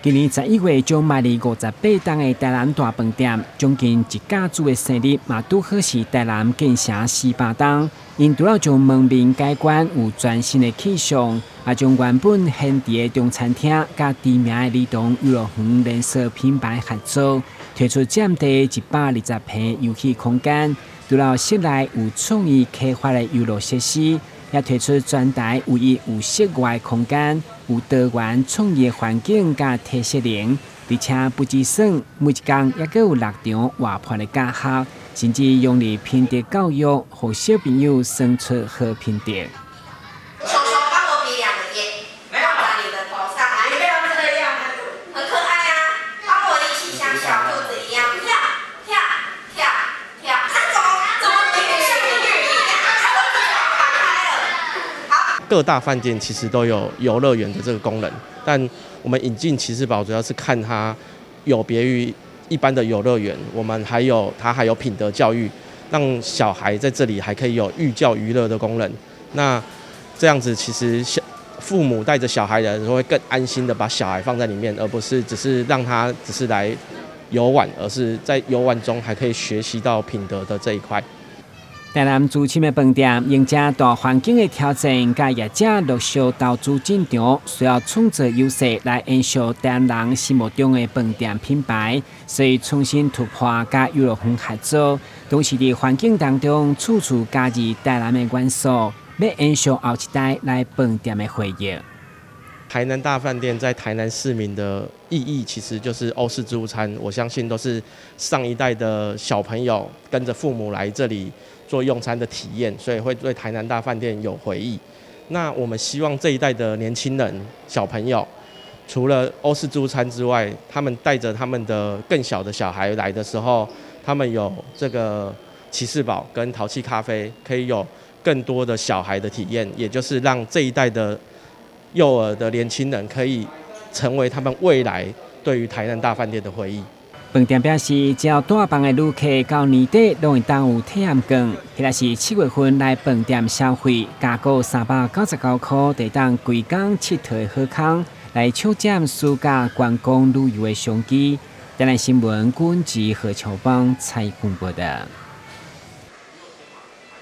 今年11月將邁入58冬的台南大飯店，將近一甲子的生日，嘛拄好是台南建城400冬。𪜶除了將門面改觀有全新的氣象，也將原本現地的中餐廳佮知名的兒童遊樂園連鎖品牌合作，推出佔地120坪遊戲空間。除了室內有創意開發的遊樂設施，也推出全台唯一有室外空間、有多元創意環境佮體適能，而且不止耍，每一工猶閣有六場活潑的教學，甚至融入品德教育，予小朋友生出好品德。手手幫我比兩個耶，沒有在你的頭上，你不要這樣，很可愛啊！幫我一起像小兔子一樣跳跳跳跳，它怎麼比像魚一樣？它都打開了。好。各大飯店其實都有遊樂園的這個功能，但我們引進騎士堡主要是看它有別於一般的遊樂園，我們還有它還有品德教育，讓小孩在這裡還可以有寓教於樂的功能。那這樣子其實小父母帶着小孩的時候會更安心的把小孩放在裡面，而不是只是讓他只是來遊玩，而是在遊玩中還可以學習到品德的這一塊。台南資深的飯店迎接大環境的挑戰，佮業者陸續投資進場，需要創造優勢來延續台南人心目中的飯店品牌，所以重新突破佮遊樂園合作，同時佇環境當中處處加入台南的元素，欲延續後一代來飯店的回憶。台南大飯店在台南市民的意義，其實就是歐式自助餐。我相信都是上一代的小朋友跟着父母來這裡做用餐的體驗，所以會對台南大飯店有回憶。那我們希望這一代的年輕人、小朋友，除了歐式自助餐之外，他們帶着他們的更小的小孩來的時候，他們有這個騎士堡跟淘氣咖啡，可以有更多的小孩的體驗，也就是讓這一代的幼兒的年輕人可以成為他們未來對於台南大飯店的回憶。飯店表示，只要帶房的旅客到年底攏會當有體驗券，彼若是7月份來飯店消費，加購399箍，就會當規工𨑨迌的好康，來搶佔暑假觀光旅遊的商機。台南新聞，君吉何秋邦採訪報導。